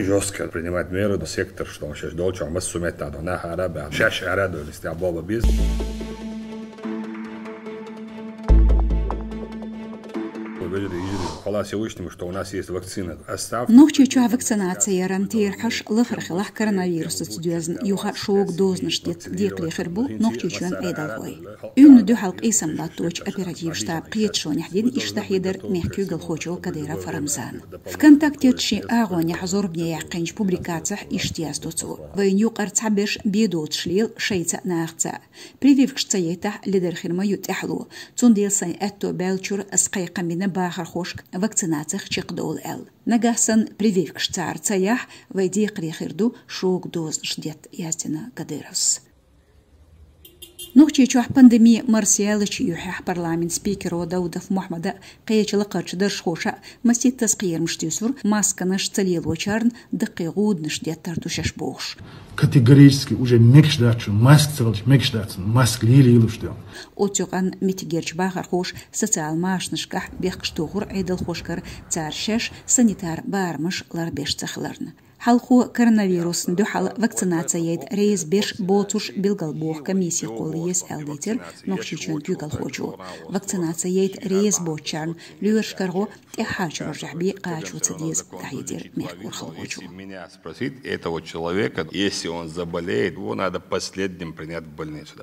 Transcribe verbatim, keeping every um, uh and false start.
Жестко принимать меры до сектор, что он сейчас долча, мы сумет надо, на харабе, шаш арада, если абоба без. Халас, я вычтем, что у нас есть вакцина. Оставь. Нохчийчохь вакцинаци яран тӀера хьажа лахара хилахь коронавирусаца доьзна юха шога дозанаш детта декхаре хир бу Нохчийчоьнан Ӏедалхой. Уьнна дуьхьал къийсам латточу оператив штаба кхеташонехь дина иштта хьедар мехкан куьйгалхочо Кадыров Рамзана. ВКонтакте шен агӀонехь зорбане яьккхинчу публикацехь иштта яздо цо: «Вайна юкъара цхьаберш бен доцуш лела шайца а, нахаца а. Прививкаш ца яйтахь, ледара хир ма ю тӀаьхьало. Цундела сайн аьтто баьллачуьра ас кхайкхам бина бахархошка вакцинацех чекхдовла аьлла. Нагахь санна прививкаш цара ца яхь, вай декхаре хир ду шога дозанаш детта», — яздина Кадыровс. Нохчийчохь пандеми марсаяллачу юьхьехь парламентан спикеро Даудов Мохьмада, кхечу лакхарчу даржхоша а маситтаза кхерамаш туьйсура масканаш ца лелочарна даккхий гӀуданаш деттар ду шаьш бохуш. Категорически уже мегаш дац шуна, маск ца хилча мегаш дац, маск лелаелаш ду. Оцу юкъанна меттигерчу бахархоша социал машанашкахь бехкаш тухура Ӏедалхошкара цара шаьш санитар барамаш ларбеш ца хиларна. Хьалхо коронавирусна дуьхьал вакцинаци яйта реза берш боцурш билгалбоху комисси кхолла еза аьлла дийцира Нохчийчоьнан куьйгалхочо. Вакцинаци яйта реза боцучарна лоьрашкара гӀо тӀаьххьарчу рожехь бен кхачо ца деза, дӀахьедира мехкан урхалхочо. Меня спросить этого человека, если он заболеет, его надо последним принять в больницу.